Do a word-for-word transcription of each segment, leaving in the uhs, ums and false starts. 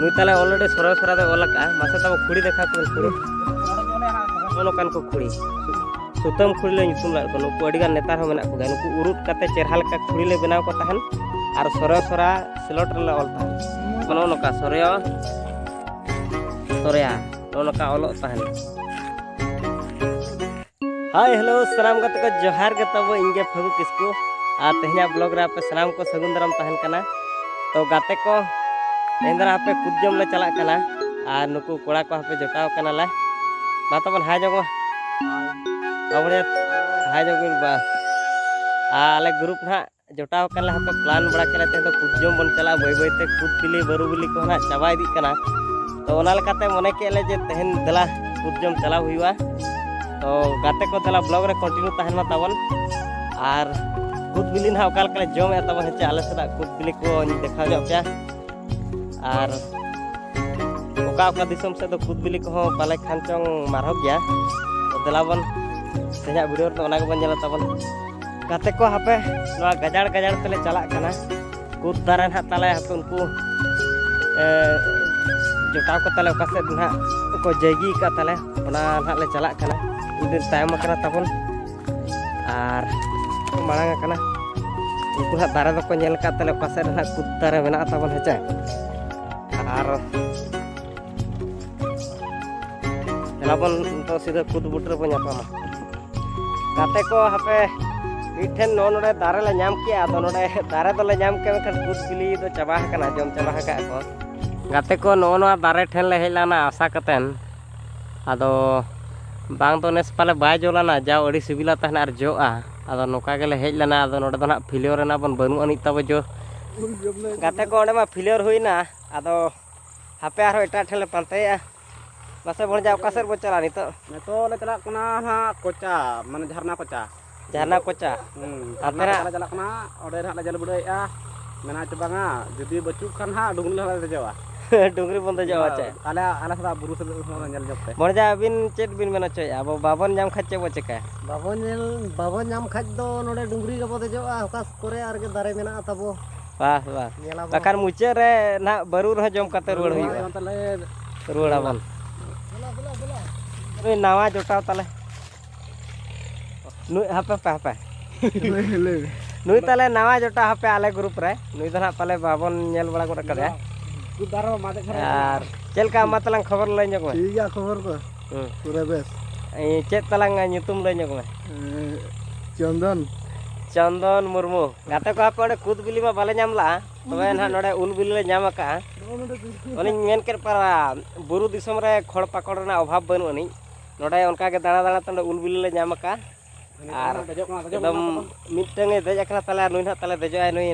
ᱱᱩᱭ ᱛᱟᱞᱮ already ᱥᱚᱨᱚᱭ ᱥᱚᱨᱟ ᱫᱚᱭ ᱚᱞ ᱟᱠᱟᱫᱼᱟ᱾ ᱢᱟᱥᱮ ᱛᱟᱵᱚ ᱠᱷᱩᱲᱤ ᱫᱮᱠᱷᱟ ᱠᱚᱵᱚᱱ, ᱠᱷᱩᱲᱤ᱾ ᱱᱚᱜᱼᱚ ᱱᱚᱝᱠᱟᱱ ᱠᱚ ᱠᱷᱩᱲᱤ᱾ ᱥᱩᱛᱟᱹᱢ ᱠᱷᱩᱲᱤ ᱞᱮ ᱧᱩᱛᱩᱢ ᱞᱮᱫ ᱠᱚᱣᱟ᱾ ᱱᱩᱠᱩ ᱟᱹᱰᱤᱜᱟᱱ ᱱᱮᱛᱟᱨ ᱦᱚᱸ ᱢᱮᱱᱟᱜ ᱠᱚᱜᱮᱭᱟ᱾ ᱱᱩᱠᱩ ᱩᱨᱩᱫ ᱠᱟᱛᱮ ᱪᱮᱨᱦᱟ ᱞᱮᱠᱟ ᱠᱷᱩᱲᱤ ᱞᱮ ᱵᱮᱱᱟᱣ ᱠᱚ ᱛᱟᱦᱮᱱ᱾ ᱟᱨ ᱥᱚᱨᱚᱭ ᱥᱚᱨᱟ ᱥᱤᱞᱚᱴ ᱨᱮᱞᱮ ᱚᱞ ᱛᱟᱦᱮᱱ᱾ ᱱᱚᱜᱼᱚ ᱱᱚᱝᱠᱟ ᱥᱚᱨᱭᱚ ᱥᱚᱨᱭᱟ, ᱱᱚᱜᱼᱚ ᱱᱚᱝᱠᱟ ᱚᱞᱚᱜ ᱛᱟᱦᱮᱱ᱾ ᱦᱟᱭ, ᱦᱮᱞᱳ, ᱥᱟᱱᱟᱢ ᱜᱟᱛᱮ ᱠᱚ ᱡᱚᱦᱟᱨ ᱜᱮ ᱛᱟᱵᱚ, ᱤᱧ ᱜᱮ ᱯᱷᱟᱹᱜᱩ ᱠᱤᱥᱠᱩ᱾ ᱟᱨ ᱛᱮᱦᱮᱧᱟᱜ vlog ᱨᱮ ᱟᱯᱮ ᱥᱟᱱᱟᱢ ᱠᱚ ᱥᱟᱹᱜᱩᱱ ᱫᱟᱨᱟᱢ ᱛᱟᱦᱮᱱ ᱠᱟᱱᱟ᱾ ᱛᱚ ᱜᱟᱛᱮ ᱠᱚ, ᱛᱮᱦᱮᱧ ᱫᱚ ᱱᱟᱦᱟᱜ ᱦᱟᱯᱮ ᱠᱩᱫ ᱡᱚᱢ ᱞᱮ ᱪᱟᱞᱟᱜ ᱠᱟᱱᱟ᱾ ᱟᱨ ᱱᱩᱠᱩ ᱠᱚᱲᱟ ᱠᱚ ᱦᱟᱯᱮ ᱡᱚᱴᱟᱣ ᱠᱟᱱᱟᱞᱮ᱾ ᱢᱟ ᱛᱟᱵᱚᱱ ᱦᱟᱭ ᱧᱚᱜᱚᱜ ᱢᱟ᱾ ᱵᱟᱵᱚᱱ ᱦᱟᱭ ᱧᱚᱜ ᱵᱤᱱ ᱵᱟ᱾ ᱟᱨ ᱟᱞᱮ group ᱱᱟᱦᱟᱜ ᱡᱚᱴᱟᱣ ᱟᱠᱟᱱ ᱞᱮ ᱦᱟᱯᱮ plan ᱵᱟᱲᱟ ᱠᱮᱫ ᱞᱮ ᱛᱮᱦᱮᱧ ᱫᱚ ᱠᱩᱫ ᱡᱚᱢ ᱵᱚᱱ ᱪᱟᱞᱟᱜᱼᱟ᱾ ᱵᱟᱹᱭ ᱵᱟᱹᱭ ᱛᱮ ᱠᱩᱫ ᱵᱤᱞᱤ ᱵᱟᱹᱨᱩ ᱵᱤᱞᱤ ᱠᱚ ᱱᱟᱦᱟᱜ ᱪᱟᱵᱟ ᱤᱫᱤᱜ ᱠᱟᱱᱟ᱾ ᱛᱚ ᱚᱱᱟ ᱞᱮᱠᱟᱛᱮ ᱢᱚᱱᱮ ᱠᱮᱫ ᱞᱮ ᱡᱮ ᱛᱮᱦᱮᱧ ᱫᱮᱞᱟ ᱠᱩᱫ ᱡᱚᱢ ᱪᱟᱞᱟᱣ ᱦᱩᱭᱩᱜᱼᱟ᱾ ᱛᱚ ᱜᱟᱛᱮ ᱠᱚ ᱫᱮᱞᱟ vlog ᱨᱮ continue ᱛᱟᱦᱮᱱ ᱢᱟ ᱛᱟᱵᱚᱱ᱾ ᱟᱨ ᱠᱩᱫ ᱵᱤᱞᱤ ᱱᱟᱦᱟᱜ ᱚᱠᱟ ᱞᱮᱠᱟ ᱞᱮ ᱡᱚᱢᱮᱫᱼᱟ ᱛᱟᱵᱚᱱ ᱦᱮᱸᱪᱮ, ᱟᱞᱮ ᱥᱮᱫᱟᱜ ᱠᱩᱫ ᱵᱤᱞᱤ ᱠᱚᱧ ᱫᱮᱠᱷᱟᱣ ᱧᱚᱜ ᱯᱮᱭᱟ᱾ ᱟᱨ ᱚᱠᱟ ᱚᱠᱟ ᱫᱤᱥᱚᱢ ᱥᱮᱫ ᱫᱚ ᱠᱩᱫ ᱵᱤᱞᱤ ᱠᱚᱦᱚᱸ ᱯᱟᱞᱮ ᱠᱷᱟᱱ ᱪᱚᱝ ᱢᱟᱨᱦᱚᱜ ᱜᱮᱭᱟ᱾ ᱛᱚ ᱫᱮᱞᱟ ᱵᱚᱱ ᱛᱮᱦᱮᱧᱟᱜ video ᱨᱮᱫᱚ ᱚᱱᱟ ᱜᱮᱵᱚᱱ ᱧᱮᱞᱟ ᱛᱟᱵᱚᱱ᱾ ᱜᱟᱛᱮ ᱠᱚ ᱦᱟᱯᱮ ᱱᱚᱣᱟ ᱜᱟᱡᱟᱲ ᱜᱟᱡᱟᱲ ᱛᱮᱞᱮ ᱪᱟᱞᱟᱜ ᱠᱟᱱᱟ᱾ ᱠᱩᱫ ᱫᱟᱨᱮ ᱱᱟᱦᱟᱜ ᱛᱟᱞᱮ ᱦᱟᱯᱮ ᱩᱱᱠᱩ, ᱮ, ᱡᱚᱴᱟᱣ ᱠᱚ ᱛᱟᱞᱮ ᱚᱠᱟ ᱥᱮᱫ ᱱᱟᱦᱟᱜ ᱠᱚ ᱡᱟᱭᱜᱤ ᱟᱠᱟᱫ ᱛᱟᱞᱮ, ᱚᱱᱟ ᱱᱟᱦᱟᱜ ᱞᱮ ᱪᱟᱞᱟᱜ ᱠᱟᱱᱟ᱾ ᱩᱱᱫᱤᱱ ᱛᱟᱭᱚᱢ ᱟᱠᱟᱱᱟ ᱛᱟᱵᱚᱱ ᱟᱨ ᱢᱟᱲᱟᱝ ᱟᱠᱟᱱᱟ᱾ ᱩᱱᱠᱩ ᱱᱟᱦᱟᱜ ᱫᱟᱨᱮ ᱫᱚᱠᱚ ᱧᱮᱞ ᱟᱠᱟᱫ ᱛᱟᱞᱮ ᱚᱠᱟ ᱥᱮᱫ ᱨᱮ ᱱᱟᱦᱟᱜ ᱠᱩᱫ ᱫᱟᱨᱮ ᱢᱮᱱᱟᱜᱼᱟ ᱛᱟᱵᱚᱱ ᱦᱮᱸᱪᱮ᱾ ᱟᱨ ᱫᱮᱞᱟ ᱵᱚᱱ ᱱᱤᱛᱚᱜ ᱥᱤᱫᱷᱟᱹ ᱠᱩᱫ ᱵᱩᱴᱟᱹ ᱨᱮᱵᱚᱱ ᱧᱟᱯᱟᱢᱟ᱾ ᱜᱟᱛᱮ ᱠᱚ ᱦᱟᱯᱮ ᱢᱤᱫᱴᱷᱮᱱ ᱱᱚᱜᱼᱚ ᱱᱚᱰᱮ ᱫᱟᱨᱮ ᱞᱮ ᱧᱟᱢ ᱠᱮᱜᱼᱟ᱾ ᱟᱫᱚ ᱱᱚᱰᱮ ᱫᱟᱨᱮ ᱫᱚᱞᱮ ᱧᱟᱢ ᱠᱮᱜᱼᱟ, ᱢᱮᱱᱠᱷᱟᱱ ᱠᱩᱫ ᱵᱤᱞᱤ ᱫᱚ ᱪᱟᱵᱟ ᱟᱠᱟᱱᱟ, ᱡᱚᱢ ᱪᱟᱵᱟ ᱟᱠᱟᱫ ᱠᱚ᱾ ᱜᱟᱛᱮ ᱠᱚ ᱱᱚᱜᱼᱚ ᱱᱚᱣᱟ ᱫᱟᱨᱮ ᱴᱷᱮᱱ ᱞᱮ ᱦᱮᱡ ᱞᱮᱱᱟ ᱟᱥᱟ ᱠᱟᱛᱮᱱ᱾ ᱟᱫᱚ ᱵᱟᱝ ᱫᱚ ᱱᱮᱥ ᱯᱟᱞᱮ ᱵᱟᱭ ᱡᱚ ᱞᱮᱱᱟ, ᱡᱟᱣ ᱟᱹᱰᱤ ᱥᱤᱵᱤᱞᱟ ᱛᱟᱦᱮᱱᱟ ᱟᱨ ᱡᱚᱜᱼᱟ᱾ ᱟᱫᱚ ᱱᱚᱝᱠᱟ ᱜᱮᱞᱮ ᱦᱮᱡ ᱞᱮᱱᱟ᱾ ᱟᱫᱚ ᱱᱚᱰᱮ ᱫᱚ ᱱᱟᱦᱟᱜ ᱯᱷᱤᱞᱤᱭᱚᱨ ᱨᱮᱱᱟᱜ ᱵᱚᱱ ᱵᱟᱹᱱᱩᱜ ᱟᱹᱱᱤᱡ ᱛᱟᱵᱚ ᱡᱚ᱾ ᱜᱟᱛᱮ ᱠᱚ ᱚᱸᱰᱮ ᱢᱟ ᱯᱷᱤᱞᱤᱭᱚᱨ ᱦᱩᱭᱱᱟ᱾ ᱟᱫᱚ ᱦᱟᱯᱮ ᱟᱨᱦᱚᱸ ᱮᱴᱟᱜ ᱴᱷᱮᱱ ᱞᱮ ᱯᱟᱱᱛᱮᱭᱮᱜᱼᱟ᱾ ᱢᱟᱥᱮ ᱵᱷᱚᱲᱡᱟ ᱚᱠᱟ ᱥᱮᱫ ᱵᱚ ᱪᱟᱞᱟᱜᱼᱟ ᱱᱤᱛᱚᱜ? ᱱᱤᱛᱚᱜ ᱞᱮ ᱪᱟᱞᱟᱜ ᱠᱟᱱᱟ ᱦᱟᱸᱜ ᱠᱚᱪᱟ, ᱢᱟᱱᱮ ᱡᱷᱟᱨᱱᱟ ᱠᱚᱪᱟ᱾ ᱡᱷᱟᱨᱱᱟ ᱠᱚᱪᱟ? ᱦᱩᱸ, ᱦᱟᱱᱛᱮ ᱡᱷᱟᱨᱱᱟ ᱠᱚᱪᱟ ᱱᱟᱜ ᱞᱮ ᱪᱟᱞᱟᱜ ᱠᱟᱱᱟ, ᱚᱸᱰᱮ ᱱᱟᱜ ᱞᱮ ᱧᱮᱞ ᱵᱤᱰᱟᱹᱣᱮᱫᱼᱟ᱾ ᱢᱮᱱᱟᱜ ᱪᱚ ᱵᱟᱝᱟ, ᱡᱩᱫᱤ ᱵᱟᱹᱪᱩᱜ ᱠᱷᱟᱱ ᱦᱟᱸᱜ ᱰᱩᱝᱨᱤ ᱞᱮ ᱫᱮᱡᱚᱜᱼᱟ᱾ ᱰᱩᱝᱨᱤ ᱵᱚᱱ ᱫᱮᱡᱚᱜᱼᱟ, ᱦᱳᱭ, ᱪᱮ? ᱟᱞᱮ, ᱟᱞᱮ ᱥᱮᱫᱟᱜ ᱵᱩᱨᱩ ᱥᱮᱫ ᱦᱚᱸ ᱧᱮᱞ ᱧᱚᱜ ᱯᱮ᱾ ᱵᱷᱚᱲᱡᱟ ᱟᱹᱵᱤᱱ ᱪᱮᱫ ᱵᱤᱱ ᱢᱮᱱ ᱦᱚᱪᱚᱭᱮᱫᱼᱟ? ᱟᱵᱚ ᱵᱟᱵᱚᱱ ᱧᱟᱢ ᱠᱷᱟᱡ ᱪᱮᱫ ᱵᱚ ᱪᱮᱠᱟᱭᱟ? ᱵᱟᱵᱚᱱ ᱧᱮᱞ, ᱵᱟᱵᱚᱱ ᱧᱟᱢ ᱠᱷᱟᱡ ᱫᱚ ᱱᱚᱰᱮ ᱰᱩᱝᱨᱤ ᱨᱮᱵᱚ ᱫᱮᱡᱚᱜᱼᱟ, ᱚᱠᱟ ᱠᱚᱨᱮ ᱟᱨᱜᱮ ᱫᱟᱨᱮ ᱢᱮᱱᱟᱜᱼᱟ ᱛᱟᱵᱚ᱾ ᱵᱟᱦ, ᱵᱟᱦ᱾ ᱵᱟᱠᱷᱟᱱ ᱢᱩᱪᱟᱹᱫ ᱨᱮ ᱱᱟᱦᱟᱜ ᱵᱟᱹᱨᱩ ᱨᱮᱦᱚᱸ ᱡᱚᱢ ᱠᱟᱛᱮ ᱨᱩᱣᱟᱹᱲ ᱦᱩᱭᱩᱜᱼᱟ᱾ ᱨᱩᱣᱟᱹᱲ ᱟᱵᱚᱱ᱾ ᱱᱩᱭ ᱱᱟᱣᱟ ᱡᱚᱴᱟᱣ ᱛᱟᱞᱮ᱾ ᱱᱩᱭ, ᱦᱟᱯᱮ, ᱦᱟᱯᱮ, ᱦᱟᱯᱮ᱾ ᱱᱩᱭ ᱛᱟᱞᱮ ᱱᱟᱣᱟ ᱡᱚᱴᱟᱣ ᱦᱟᱯᱮ ᱟᱞᱮ ᱜᱨᱩᱯ ᱨᱮ᱾ ᱱᱩᱭ ᱫᱚ ᱱᱟᱦᱟᱜ ᱯᱟᱞᱮ ᱵᱟᱵᱚᱱ ᱧᱮᱞ ᱵᱟᱲᱟ ᱜᱚᱫ ᱠᱟᱫᱮᱭᱟ᱾ ᱟᱨ ᱪᱮᱫ ᱞᱮᱠᱟ ᱟᱢ ᱢᱟ ᱛᱟᱞᱟᱝ ᱠᱷᱚᱵᱚᱨ ᱞᱟᱹᱭ ᱧᱚᱜ ᱢᱮ? ᱴᱷᱤᱠ ᱜᱮᱭᱟ, ᱠᱷᱚᱵᱚᱨ ᱠᱚ᱾ ᱦᱩᱸ᱾ ᱯᱩᱨᱟᱹ ᱵᱮᱥ᱾ ᱤᱧ ᱪᱮᱫ ᱛᱟᱞᱟᱝ ᱧᱩᱛᱩᱢ ᱞᱟᱹᱭ ᱧᱚᱜ ᱢᱮ? ᱮᱸ, ᱪᱚᱱᱫᱚᱱ᱾ ᱪᱚᱱᱫᱚᱱ ᱢᱩᱨᱢᱩ᱾ ᱜᱟᱛᱮ ᱠᱚ, ᱦᱟᱯᱮ ᱚᱸᱰᱮ ᱠᱩᱫ ᱵᱤᱞᱤ ᱢᱟ ᱵᱟᱞᱮ ᱧᱟᱢ ᱞᱟᱜᱼᱟ, ᱛᱚᱵᱮ ᱱᱟᱦᱟᱜ ᱱᱚᱰᱮ ᱩᱞ ᱵᱤᱞᱤ ᱞᱮ ᱧᱟᱢ ᱟᱠᱟᱜᱼᱟ᱾ ᱚᱱᱮᱧ ᱢᱮᱱ ᱠᱮᱫ ᱯᱟᱨᱟ, ᱵᱩᱨᱩ ᱫᱤᱥᱚᱢ ᱨᱮ ᱠᱷᱚᱲ ᱯᱟᱠᱚᱲ ᱨᱮᱱᱟᱜ ᱚᱵᱷᱟᱵᱽ ᱵᱟᱹᱱᱩᱜ ᱟᱹᱱᱤᱡ᱾ ᱱᱚᱰᱮ ᱚᱱᱠᱟ ᱜᱮ ᱫᱟᱬᱟ ᱫᱟᱬᱟ ᱛᱮ ᱱᱚᱰᱮ ᱩᱞ ᱵᱤᱞᱤ ᱞᱮ ᱧᱟᱢ ᱟᱠᱟᱜᱼᱟ᱾ ᱟᱨ ᱮᱠᱫᱚᱢ ᱢᱤᱫᱴᱟᱝ ᱮ ᱫᱮᱡ ᱟᱠᱟᱱᱟ ᱛᱟᱞᱮ, ᱟᱨ ᱱᱩᱭ ᱱᱟᱦᱟᱜ ᱛᱟᱞᱮ ᱫᱮᱡᱚᱜᱼᱟᱭ, ᱱᱩᱭ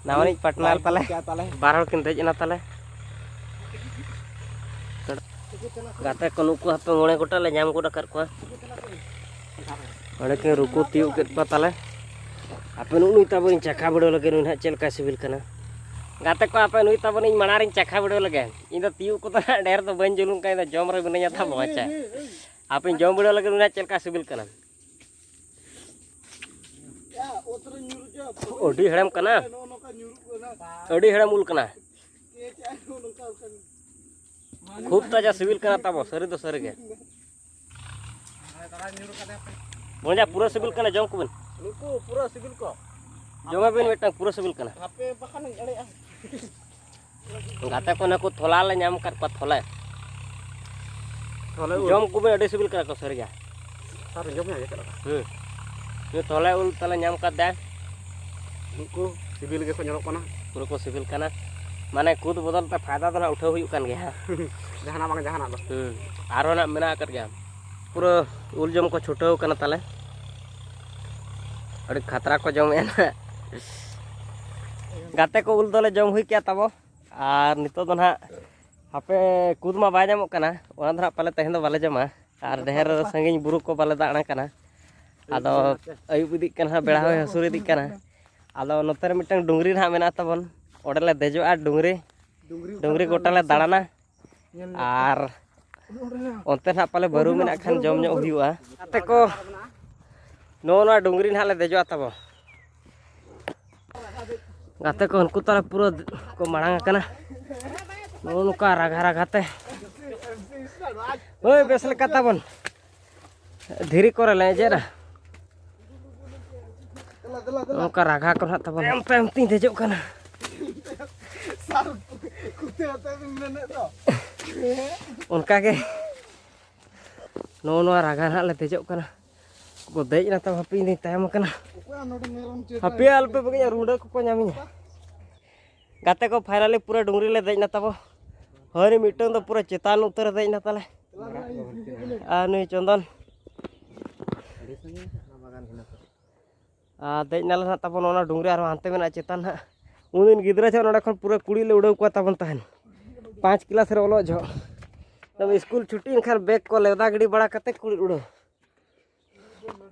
ᱱᱟᱣᱟᱱᱤᱡ ᱯᱟᱨᱴᱱᱟᱨ ᱛᱟᱞᱮ᱾ ᱵᱟᱨ ᱦᱚᱲ ᱠᱤᱱ ᱫᱮᱡ ᱮᱱᱟ ᱛᱟᱞᱮ᱾ ᱜᱟᱛᱮ ᱠᱚ ᱱᱩᱠᱩ ᱦᱟᱯᱮ ᱢᱚᱬᱮ ᱜᱚᱴᱟᱝ ᱞᱮ ᱧᱟᱢ ᱜᱚᱫ ᱟᱠᱟᱫ ᱠᱚᱣᱟ᱾ ᱚᱸᱰᱮ ᱠᱤᱱ ᱨᱩᱠᱩ ᱛᱤᱭᱳᱜ ᱠᱮᱫ ᱠᱚᱣᱟ ᱛᱟᱞᱮ᱾ ᱦᱟᱯᱮ ᱱᱩᱜᱼᱩ ᱱᱩᱭ ᱛᱟᱵᱚᱱ ᱪᱟᱠᱷᱟ ᱵᱤᱰᱟᱹᱣ ᱞᱟᱹᱜᱤᱫ ᱱᱩᱭ ᱱᱟᱦᱟᱜ ᱪᱮᱫ ᱞᱮᱠᱟᱭ ᱥᱤᱵᱤᱞ ᱠᱟᱱᱟ᱾ ᱜᱟᱛᱮ ᱠᱚ, ᱦᱟᱯᱮ ᱱᱩᱭ ᱛᱟᱵᱚᱱ ᱤᱧ ᱢᱟᱲᱟᱝ ᱨᱤᱧ ᱪᱟᱠᱷᱟ ᱵᱤᱰᱟᱹᱣ ᱞᱮᱜᱮ᱾ ᱤᱧ ᱫᱚ ᱛᱤᱭᱳᱜ ᱠᱚᱫᱚ ᱱᱟᱦᱟᱜ ᱰᱷᱮᱨ ᱫᱚ ᱵᱟᱹᱧ ᱡᱩᱞᱩᱝ ᱠᱟᱱᱟ, ᱤᱧ ᱫᱚ ᱡᱚᱢ ᱨᱮ ᱢᱤᱱᱟᱹᱧᱟ ᱛᱟᱵᱚ, ᱟᱪᱪᱷᱟ᱾ ᱦᱟᱯᱮᱧ ᱡᱚᱢ ᱵᱤᱰᱟᱹᱣ ᱞᱮᱜᱮ ᱱᱩᱭ ᱱᱟᱦᱟᱜ ᱪᱮᱫ ᱞᱮᱠᱟ ᱥᱤᱵᱤᱞ ᱠᱟᱱᱟ᱾ ᱟᱹᱰᱤ ᱦᱮᱲᱮᱢ ᱠᱟᱱᱟ᱾ ᱟᱹᱰᱤ ᱦᱮᱲᱮᱢ ᱩᱞ ᱠᱟᱱᱟ᱾ ᱠᱷᱩᱵ ᱛᱟᱡᱟ ᱥᱤᱵᱤᱞ ᱠᱟᱱᱟ ᱛᱟᱵᱚ, ᱥᱟᱹᱨᱤ ᱫᱚ ᱥᱟᱹᱨᱤ ᱜᱮ᱾ ᱵᱚᱭᱦᱟ, ᱯᱩᱨᱟᱹ ᱥᱤᱵᱤᱞ ᱠᱟᱱᱟ, ᱡᱚᱢ ᱠᱚᱵᱤᱱ᱾ ᱱᱩᱠᱩ ᱯᱩᱨᱟᱹ ᱥᱤᱵᱤᱞ ᱠᱚ᱾ ᱡᱚᱢ ᱟᱵᱤᱱ ᱢᱤᱫᱴᱟᱝ, ᱯᱩᱨᱟᱹ ᱥᱤᱵᱤᱞ ᱠᱟᱱᱟ᱾ ᱦᱟᱯᱮ ᱵᱟᱠᱷᱟᱱ ᱤᱧ ᱮᱲᱮᱜᱼᱟ᱾ ᱜᱟᱛᱮ ᱠᱚ, ᱱᱩᱠᱩ ᱛᱷᱚᱞᱟ ᱞᱮ ᱧᱟᱢ ᱟᱠᱟᱫ ᱠᱚᱣᱟ, ᱛᱷᱚᱞᱮ᱾ ᱛᱷᱚᱞᱮ ᱩᱞ᱾ ᱡᱚᱢ ᱠᱚᱵᱤᱱ, ᱟᱹᱰᱤ ᱥᱤᱵᱤᱞ ᱠᱟᱱᱟ ᱠᱚ ᱥᱟᱹᱨᱤ ᱜᱮ᱾ ᱥᱟᱨ ᱡᱚᱢ ᱧᱚᱜ ᱜᱮ ᱪᱮᱫ ᱞᱮᱠᱟ? ᱦᱩᱸ᱾ ᱱᱩᱭ ᱛᱷᱚᱞᱮ ᱩᱞ ᱛᱟᱞᱮ ᱧᱟᱢ ᱠᱟᱫᱟ᱾ ᱩᱫ ᱠᱚ ᱥᱤᱵᱤᱞ ᱜᱮᱠᱚ ᱧᱮᱞᱚᱜ ᱠᱟᱱᱟ᱾ ᱯᱩᱨᱟᱹ ᱠᱚ ᱥᱤᱵᱤᱞ ᱠᱟᱱᱟ᱾ ᱢᱟᱱᱮ ᱠᱩᱫ ᱵᱚᱫᱚᱞ ᱛᱮ ᱯᱷᱟᱭᱫᱟ ᱫᱚ ᱱᱟᱜ ᱩᱴᱷᱟᱹᱣ ᱦᱩᱭᱩᱜ ᱠᱟᱱ ᱜᱮᱭᱟ᱾ ᱡᱟᱦᱟᱱᱟᱜ ᱵᱟᱝ ᱡᱟᱦᱟᱱᱟᱜ ᱫᱚ᱾ ᱦᱩᱸ᱾ ᱟᱨᱦᱚᱸ ᱱᱟᱜ ᱢᱮᱱᱟᱜ ᱟᱠᱟᱫ ᱜᱮᱭᱟ᱾ ᱯᱩᱨᱟᱹ ᱩᱞ ᱡᱚᱢ ᱠᱚ ᱪᱷᱩᱴᱟᱹᱣ ᱠᱟᱱᱟ ᱛᱟᱞᱮ᱾ ᱟᱹᱰᱤ ᱠᱷᱟᱛᱨᱟ ᱠᱚ ᱡᱚᱢᱮᱫᱼᱟ ᱱᱟᱜ᱾ ᱜᱟᱛᱮ ᱠᱚ, ᱩᱞ ᱫᱚᱞᱮ ᱡᱚᱢ ᱦᱩᱭ ᱠᱮᱜᱼᱟ ᱛᱟᱵᱚ᱾ ᱟᱨ ᱱᱤᱛᱚᱜ ᱫᱚ ᱱᱟᱜ ᱦᱟᱯᱮ, ᱠᱩᱫ ᱢᱟ ᱵᱟᱭ ᱧᱟᱢᱚᱜ ᱠᱟᱱᱟ, ᱚᱱᱟ ᱫᱚ ᱱᱟᱜ ᱯᱟᱞᱮ ᱛᱮᱦᱮᱧ ᱫᱚ ᱵᱟᱞᱮ ᱡᱚᱢᱟ᱾ ᱟᱨ ᱰᱷᱮᱨ ᱥᱟᱺᱜᱤᱧ ᱵᱩᱨᱩ ᱠᱚ ᱵᱟᱞᱮ ᱫᱟᱬᱟᱱ ᱠᱟᱱᱟ᱾ ᱟᱫᱚ ᱟᱹᱭᱩᱵ ᱤᱫᱤᱜ ᱠᱟᱱᱟ, ᱵᱮᱲᱟ ᱦᱚᱸᱭ ᱦᱟᱹᱥᱩᱨ ᱤᱫᱤᱜ ᱠᱟᱱᱟ᱾ ᱟᱫᱚ ᱱᱚᱛᱮ ᱨᱮ ᱢᱤᱫᱴᱟᱝ ᱰᱩᱝᱨᱤ ᱱᱟᱦᱟᱜ ᱢᱮᱱᱟᱜ ᱛᱟᱵᱚᱱ, ᱚᱸᱰᱮ ᱞᱮ ᱫᱮᱡᱚᱜᱼᱟ ᱰᱩᱝᱨᱤ᱾ ᱰᱩᱝᱨᱤ ᱜᱚᱴᱟ ᱞᱮ ᱫᱟᱬᱟᱱᱟ᱾ ᱟᱨ ᱚᱱᱛᱮ ᱱᱟᱦᱟᱜ ᱯᱟᱞᱮ ᱵᱟᱹᱨᱩ ᱢᱮᱱᱟᱜ ᱠᱷᱟᱱ ᱡᱚᱢ ᱧᱚᱜ ᱦᱩᱭᱩᱜᱼᱟ᱾ ᱜᱟᱛᱮ ᱠᱚ, ᱱᱚᱜᱼᱚ ᱱᱚᱣᱟ ᱰᱩᱝᱨᱤ ᱱᱟᱦᱟᱜ ᱞᱮ ᱫᱮᱡᱚᱜᱼᱟ ᱛᱟᱵᱚ᱾ ᱜᱟᱛᱮ ᱠᱚ, ᱩᱱᱠᱩ ᱛᱟᱞᱮ ᱯᱩᱨᱟᱹ ᱠᱚ ᱢᱟᱲᱟᱝ ᱟᱠᱟᱱᱟ᱾ ᱱᱚᱜᱼᱚ ᱱᱚᱝᱠᱟ ᱨᱟᱜᱟ ᱨᱟᱜᱟ ᱛᱮ᱾ ᱦᱳᱭ, ᱵᱮᱥ ᱞᱮᱠᱟ ᱛᱟᱵᱚᱱ᱾ ᱫᱷᱤᱨᱤ ᱠᱚᱨᱮ ᱞᱮ ᱮᱡᱮᱫᱼᱟ᱾ ᱱᱚᱝᱠᱟ ᱨᱟᱜᱟ ᱠᱚ ᱱᱟᱦᱟᱜ ᱛᱟᱵᱚᱱ᱾ ᱛᱟᱭᱚᱢ ᱛᱟᱭᱚᱢ ᱛᱤᱧ ᱫᱮᱡᱚᱜ ᱠᱟᱱᱟ᱾ ᱚᱱᱠᱟ ᱜᱮ ᱱᱚᱜᱼᱚ ᱱᱚᱣᱟ ᱨᱟᱜᱟ ᱱᱟᱦᱟᱜ ᱞᱮ ᱫᱮᱡᱚᱜ ᱠᱟᱱᱟ᱾ ᱠᱚ ᱫᱮᱡ ᱮᱱᱟ ᱛᱟᱵᱚ, ᱦᱟᱯᱮ ᱤᱧ ᱫᱚᱧ ᱛᱟᱭᱚᱢ ᱟᱠᱟᱱᱟ᱾ ᱦᱟᱯᱮ ᱟᱞᱚᱯᱮ ᱵᱟᱹᱜᱤᱧᱟ, ᱨᱩᱸᱰᱟᱹ ᱠᱚᱠᱚ ᱧᱟᱢᱤᱧᱟ᱾ ᱜᱟᱛᱮ ᱠᱚ, finally ᱯᱩᱨᱟᱹ ᱰᱩᱝᱨᱤ ᱞᱮ ᱫᱮᱡ ᱮᱱᱟ ᱛᱟᱵᱚ᱾ ᱦᱳᱭ, ᱢᱤᱫᱴᱟᱝ ᱫᱚ ᱯᱩᱨᱟᱹ ᱪᱮᱛᱟᱱ ᱩᱛᱟᱹᱨ ᱨᱮ ᱫᱮᱡ ᱮᱱᱟ ᱛᱟᱞᱮ᱾ ᱟᱨ ᱱᱩᱭ ᱪᱚᱱᱫᱚᱱ᱾ ᱟᱨ ᱫᱮᱡ ᱱᱟᱞᱮ ᱱᱟᱦᱟᱜ ᱛᱟᱵᱚᱱ ᱚᱱᱟ ᱰᱩᱝᱨᱤ, ᱟᱨᱦᱚᱸ ᱦᱟᱱᱛᱮ ᱢᱮᱱᱟᱜᱼᱟ ᱪᱮᱛᱟᱱ ᱱᱟᱦᱟᱜ᱾ ᱩᱱᱫᱤᱱ ᱜᱤᱫᱽᱨᱟᱹ ᱡᱚᱦᱚᱜ ᱱᱚᱸᱰᱮ ᱠᱷᱚᱱ ᱯᱩᱨᱟᱹ ᱠᱩᱲᱤ ᱞᱮ ᱩᱰᱟᱹᱣ ᱠᱚᱣᱟ ᱛᱟᱵᱚᱱ ᱛᱟᱦᱮᱱ, ᱯᱟᱸᱪ ᱠᱞᱟᱥ ᱨᱮ ᱚᱞᱚᱜ ᱡᱚᱦᱚᱜ᱾ ᱮᱠᱫᱚᱢ ᱥᱠᱩᱞ ᱪᱷᱩᱴᱤ ᱮᱱ ᱠᱷᱟᱱ ᱵᱮᱜᱽ ᱠᱚ ᱞᱮᱣᱫᱟ ᱜᱤᱰᱤ ᱵᱟᱲᱟ ᱠᱟᱛᱮ ᱠᱩᱲᱤ ᱩᱰᱟᱹᱣ᱾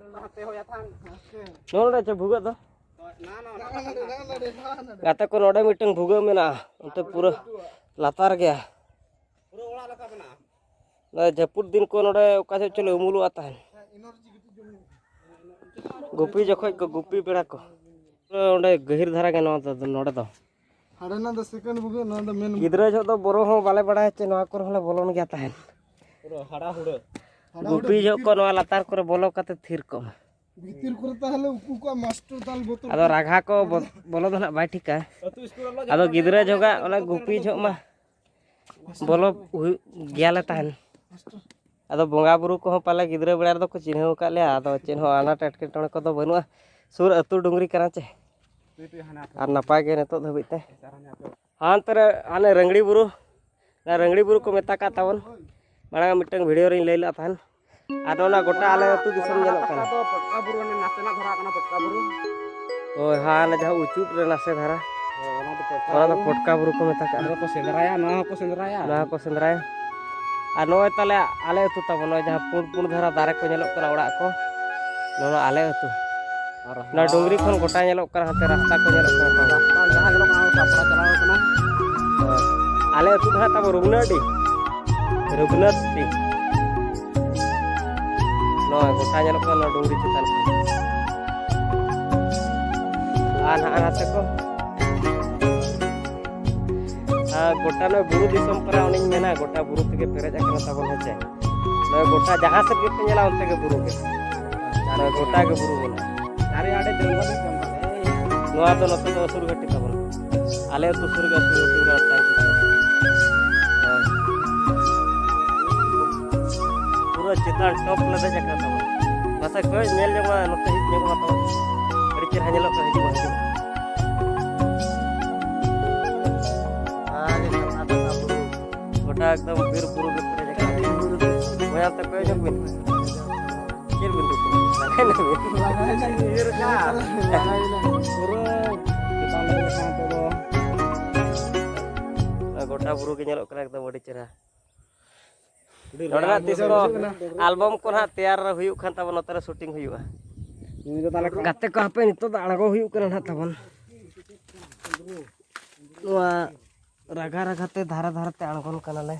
ᱱᱚᱜᱼᱚ ᱱᱚᱰᱮ ᱪᱮ ᱵᱷᱩᱜᱟᱹᱜ ᱫᱚ? ᱜᱟᱛᱮ ᱠᱚ, ᱱᱚᱰᱮ ᱢᱤᱫᱴᱟᱝ ᱵᱷᱩᱜᱟᱹᱜ ᱢᱮᱱᱟᱜᱼᱟ, ᱚᱱᱛᱮ ᱯᱩᱨᱟᱹ ᱞᱟᱛᱟᱨ ᱜᱮᱭᱟ᱾ ᱱᱚᱣᱟ ᱡᱟᱹᱯᱩᱫ ᱫᱤᱱ ᱠᱚ ᱱᱚᱰᱮ ᱚᱠᱟ ᱥᱮᱫ ᱪᱚᱞᱮ ᱩᱢᱩᱞᱚᱜᱼᱟ ᱛᱟᱦᱮᱱ᱾ ᱜᱩᱯᱤ ᱡᱚᱠᱷᱚᱡ ᱠᱚ, ᱜᱩᱯᱤ ᱵᱮᱲᱟ ᱠᱚ᱾ ᱚᱸᱰᱮ ᱜᱟᱹᱦᱤᱨ ᱫᱷᱟᱨᱟ ᱜᱮ ᱱᱚᱣᱟ ᱫᱚ, ᱱᱚᱰᱮ ᱫᱚ᱾ ᱦᱟᱸᱰᱮᱱᱟᱜ ᱫᱚ second ᱵᱷᱩᱜᱟᱹᱜ, ᱱᱚᱣᱟ ᱫᱚ main ᱵᱷᱩᱜᱟᱹᱜ᱾ ᱜᱤᱫᱽᱨᱟᱹ ᱡᱚᱦᱚᱜ ᱫᱚ ᱵᱚᱨᱚ ᱦᱚᱸ ᱵᱟᱞᱮ ᱵᱟᱲᱟᱭᱟ ᱪᱮ ᱱᱚᱣᱟ ᱠᱚᱨᱮ ᱦᱚᱸᱞᱮ ᱵᱚᱞᱚᱱ ᱜᱮᱭᱟ ᱛᱟᱦᱮᱱ᱾ ᱯᱩᱨᱟᱹ ᱦᱟᱲᱟ ᱦᱩᱲᱟᱹ᱾ ᱦᱟᱲᱟ ᱦᱩᱲᱟᱹ ᱜᱩᱯᱤ ᱡᱚᱦᱚᱜ ᱵᱷᱤᱛᱤᱨ, ᱠᱚ ᱱᱚᱣᱟ ᱞᱟᱛᱟᱨ ᱠᱚᱨᱮ ᱵᱚᱞᱚ ᱠᱟᱛᱮ ᱛᱷᱤᱨ ᱠᱚᱜ ᱢᱟ᱾ ᱵᱷᱤᱛᱤᱨ ᱠᱚᱨᱮ ᱛᱟᱦᱚᱞᱮ ᱩᱠᱩ ᱠᱚᱣᱟᱜ ᱢᱟᱥᱴᱟᱨ ᱛᱟᱞ ᱵᱚᱛᱚᱨ ᱟᱫᱚ ᱠᱚ᱾ ᱨᱟᱜᱷᱟ ᱠᱚ ᱵᱚ-, ᱵᱚᱞᱚ ᱫᱚ ᱱᱟᱦᱟᱜ ᱵᱟᱭ ᱴᱷᱤᱠᱟ᱾ ᱟᱹᱛᱩ ᱥᱠᱩᱞ ᱨᱮ ᱟᱫᱚ ᱜᱤᱫᱽᱨᱟᱹ ᱡᱚᱦᱚᱜ ᱚᱱᱟ ᱜᱩᱯᱤ ᱡᱚᱦᱚᱜ ᱢᱟ ᱵᱚᱞᱚ ᱦᱩᱭᱩᱜ ᱜᱮᱭᱟᱞᱮ ᱛᱟᱦᱮᱱ᱾ ᱟᱫᱚ ᱵᱚᱸᱜᱟ ᱵᱩᱨᱩ ᱠᱚᱦᱚᱸ ᱯᱟᱞᱮ ᱜᱤᱫᱽᱨᱟᱹ ᱵᱮᱲᱟ ᱨᱮᱫᱚ ᱠᱚ ᱪᱤᱱᱦᱟᱹᱣ ᱟᱠᱟᱫ ᱞᱮᱭᱟ, ᱟᱫᱚ ᱪᱮᱫ ᱦᱚᱸ ᱟᱱᱟᱴ ᱮᱴᱠᱮᱴᱚᱬᱮ ᱠᱚᱫᱚ ᱵᱟᱹᱱᱩᱜᱼᱟ᱾ ᱥᱩᱨ ᱟᱹᱛᱩ ᱰᱩᱝᱨᱤ ᱠᱟᱱᱟ ᱪᱮ, ᱟᱨ ᱱᱟᱯᱟᱭ ᱜᱮ ᱱᱤᱛᱚᱜ ᱫᱷᱟᱹᱵᱤᱡ ᱛᱮ᱾ ᱦᱟᱱᱛᱮ ᱨᱮ ᱦᱟᱱᱮ ᱨᱟᱹᱝᱲᱤ ᱵᱩᱨᱩ, ᱚᱱᱟ ᱨᱟᱹᱝᱲᱤ ᱵᱩᱨᱩ ᱠᱚ ᱢᱮᱛᱟ ᱠᱟᱜ ᱛᱟᱵᱚᱱ, ᱢᱟᱲᱟᱝ ᱢᱤᱫᱴᱟᱝ video ᱨᱤᱧ ᱞᱟᱹᱭ ᱞᱮᱫ ᱛᱟᱦᱮᱱ᱾ ᱟᱨ ᱚᱱᱟ ᱜᱚᱴᱟ ᱟᱞᱮ ᱟᱹᱛᱩ ᱫᱤᱥᱚᱢ ᱧᱮᱞᱚᱜ ᱠᱟᱱᱟ᱾ ᱫᱚ ᱯᱚᱴᱠᱟ ᱵᱩᱨᱩ, ᱚᱱᱮ ᱱᱟᱥᱮᱱᱟᱜ ᱫᱷᱟᱨᱟ ᱠᱟᱱᱟ ᱯᱚᱴᱠᱟ ᱵᱩᱨᱩ᱾ ᱦᱳᱭ, ᱦᱟᱱᱮ ᱡᱟᱦᱟᱸ ᱩᱪᱩᱫ ᱨᱮ ᱱᱟᱥᱮ ᱫᱷᱟᱨᱟ᱾ ᱦᱳᱭ, ᱚᱱᱟ ᱫᱚ ᱯᱚᱴᱠᱟ ᱚᱱᱟ ᱫᱚ ᱵᱩᱨᱩ᱾ ᱯᱚᱴᱠᱟ ᱵᱩᱨᱩ ᱠᱚ ᱢᱮᱛᱟ ᱠᱟᱜᱼᱟ᱾ ᱚᱱᱟ ᱫᱚᱠᱚ ᱥᱮᱸᱫᱽᱨᱟᱭᱟ, ᱱᱚᱣᱟ ᱦᱚᱸᱠᱚ ᱥᱮᱸᱫᱽᱨᱟᱭᱟ᱾ ᱱᱚᱣᱟ ᱦᱚᱸᱠᱚ ᱥᱮᱸᱫᱽᱨᱟᱭᱟ᱾ ᱟᱨ ᱱᱚᱜᱼᱚᱭ ᱛᱟᱞᱮ ᱟᱞᱮ ᱟᱹᱛᱩ ᱛᱟᱵᱚᱱ, ᱱᱚᱜᱼᱚᱭ ᱡᱟᱦᱟᱸ ᱯᱩᱸᱰ ᱯᱩᱸᱰ ᱫᱷᱟᱨᱟ ᱫᱟᱨᱮ ᱠᱚ ᱧᱮᱞᱚᱜ ᱠᱟᱱᱟ ᱚᱲᱟᱜ ᱠᱚ, ᱱᱚᱣᱟ ᱟᱞᱮ ᱟᱹᱛᱩ᱾ ᱟᱨ ᱱᱚᱣᱟ ᱰᱩᱝᱨᱤ ᱠᱷᱚᱱ ᱜᱚᱴᱟ ᱧᱮᱞᱚᱜ ᱠᱟᱱᱟ, ᱦᱟᱱᱛᱮ ᱨᱟᱥᱛᱟ ᱠᱚ ᱧᱮᱞᱚᱜ ᱠᱟᱱᱟ ᱛᱟᱵᱚᱱ᱾ ᱨᱟᱥᱛᱟ ᱡᱟᱦᱟᱸ ᱧᱮᱞᱚᱜ ᱠᱟᱱᱟ, ᱚᱱᱟ ᱥᱟᱯᱲᱟ ᱪᱟᱞᱟᱣ ᱠᱟᱱᱟ᱾ ᱦᱳᱭ᱾ ᱟᱞᱮ ᱟᱹᱛᱩ ᱫᱚ ᱦᱟᱸᱜ ᱛᱟᱵᱚ ᱨᱩᱜᱽᱱᱟᱹᱰᱤ, ᱨᱩᱜᱽᱱᱟᱹᱰᱤ᱾ ᱱᱚᱜᱼᱚᱭ ᱜᱚᱴᱟ ᱧᱮᱞᱚᱜ ᱠᱟᱱᱟ ᱱᱚᱣᱟ ᱰᱩᱝᱨᱤ ᱪᱮᱛᱟᱱ ᱠᱷᱚᱱ᱾ ᱟᱨ ᱱᱟᱦᱟᱜ ᱱᱟᱛᱮ ᱠᱚ ᱟᱨ ᱜᱚᱴᱟ ᱱᱚᱜᱼᱚᱭ ᱵᱩᱨᱩ ᱫᱤᱥᱚᱢ ᱠᱟᱱᱟ, ᱚᱱᱮᱧ ᱢᱮᱱᱟ ᱜᱚᱴᱟ ᱵᱩᱨᱩ ᱛᱮᱜᱮ ᱯᱮᱨᱮᱡ ᱟᱠᱟᱱᱟ ᱛᱟᱵᱚᱱ, ᱦᱮᱸ ᱪᱮ? ᱱᱚᱜᱼᱚᱭ ᱜᱚᱴᱟ ᱡᱟᱦᱟᱸ ᱥᱮᱫ ᱜᱮᱯᱮ ᱧᱮᱞᱟ ᱚᱱᱛᱮ ᱜᱮ ᱵᱩᱨᱩ ᱜᱮ, ᱱᱚᱜᱼᱚᱭ ᱜᱚᱴᱟ ᱜᱮ ᱵᱩᱨᱩ ᱢᱮᱱᱟᱜᱼᱟ᱾ ᱫᱟᱨᱮ ᱟᱹᱰᱤ ᱡᱚᱝᱜᱚᱞ ᱨᱮ ᱡᱚᱝᱜᱚᱞ᱾ ᱱᱚᱣᱟ ᱫᱚ ᱱᱚᱛᱮ ᱫᱚ ᱩᱥᱩᱨ ᱜᱷᱟᱹᱴᱤ ᱛᱟᱵᱚᱱ, ᱟᱞᱮ ᱟᱹᱛᱩ ᱥᱩᱨ ᱜᱮ ᱩᱥᱩᱨ ᱜᱷᱟᱹᱴᱤ ᱢᱮᱱᱟᱜᱼᱟ᱾ ᱦᱳᱭ᱾ ᱯᱩᱨᱟᱹ ᱪᱮᱛᱟᱱ ᱴᱚᱯ ᱞᱮ ᱫᱮᱡ ᱟᱠᱟᱱᱟ ᱛᱟᱵᱚᱱ᱾ ᱢᱟᱥᱮ ᱠᱚᱭ ᱧᱮᱞ ᱧᱚᱜ ᱢᱟ, ᱱᱚᱛᱮ ᱦᱮᱡ ᱧᱚᱜ ᱢᱟ ᱛᱟᱵᱚᱱ, ᱟᱹᱰᱤ ᱪᱮᱦᱨᱟ ᱧᱮᱞᱚᱜ ᱠᱟᱱᱟ᱾ ᱦᱤᱡᱩᱜ ᱢᱟ, ᱦᱤᱡᱩᱜ ᱢᱟ᱾ ᱟᱨ ᱜᱚᱴᱟ ᱮᱠᱫᱚᱢ ᱵᱤᱨ ᱵᱩᱨᱩ ᱜᱮ ᱯᱮᱨᱮᱡ ᱟᱠᱟᱱᱟ᱾ ᱵᱚᱭᱦᱟ ᱛᱮ ᱠᱚᱭ ᱧᱚᱜ ᱵᱤᱱ᱾ ᱪᱮᱫ ᱵᱤᱱ ᱫᱩᱠᱩ? ᱞᱟᱜᱟᱭ ᱱᱟ ᱵᱤᱱ? ᱞᱟᱜᱟᱭ ᱱᱟ ᱵᱤᱱ? ᱩᱭᱦᱟᱹᱨ ᱠᱟᱜ᱾ ᱞᱟᱜᱟᱭ ᱱᱟ᱾ ᱯᱩᱨᱟᱹ ᱪᱮᱛᱟᱱ ᱨᱮ ᱥᱟᱶ ᱛᱮᱫᱚ᱾ ᱜᱚᱴᱟ ᱵᱩᱨᱩ ᱜᱮ ᱧᱮᱞᱚᱜ ᱠᱟᱱᱟ ᱮᱠᱫᱚᱢ ᱟᱹᱰᱤ ᱪᱮᱦᱨᱟ᱾ ᱱᱚᱰᱮᱱᱟᱜ ᱛᱤᱥ ᱠᱚ ᱟᱞᱵᱟᱢ ᱠᱚ ᱱᱟᱦᱟᱜ ᱛᱮᱭᱟᱨ ᱦᱩᱭᱩᱜ ᱠᱷᱟᱱ ᱛᱟᱵᱚᱱ, ᱱᱚᱛᱮ ᱨᱮ ᱥᱩᱴᱤᱝ ᱦᱩᱭᱩᱜᱼᱟ᱾ ᱱᱩᱭ ᱫᱚ ᱛᱟᱦᱚᱞᱮ ᱠᱚ ᱜᱟᱛᱮ ᱠᱚ ᱦᱟᱯᱮ ᱱᱤᱛᱚᱜ ᱫᱚ ᱟᱬᱜᱚ ᱦᱩᱭᱩᱜ ᱠᱟᱱᱟ ᱱᱟᱦᱟᱜ ᱛᱟᱵᱚᱱ᱾ ᱱᱚᱣᱟ ᱨᱟᱜᱟ ᱨᱟᱜᱟ ᱛᱮ ᱫᱷᱟᱨᱮ ᱫᱷᱟᱨᱮ ᱛᱮ ᱟᱬᱜᱚᱱ ᱠᱟᱱᱟᱞᱮ᱾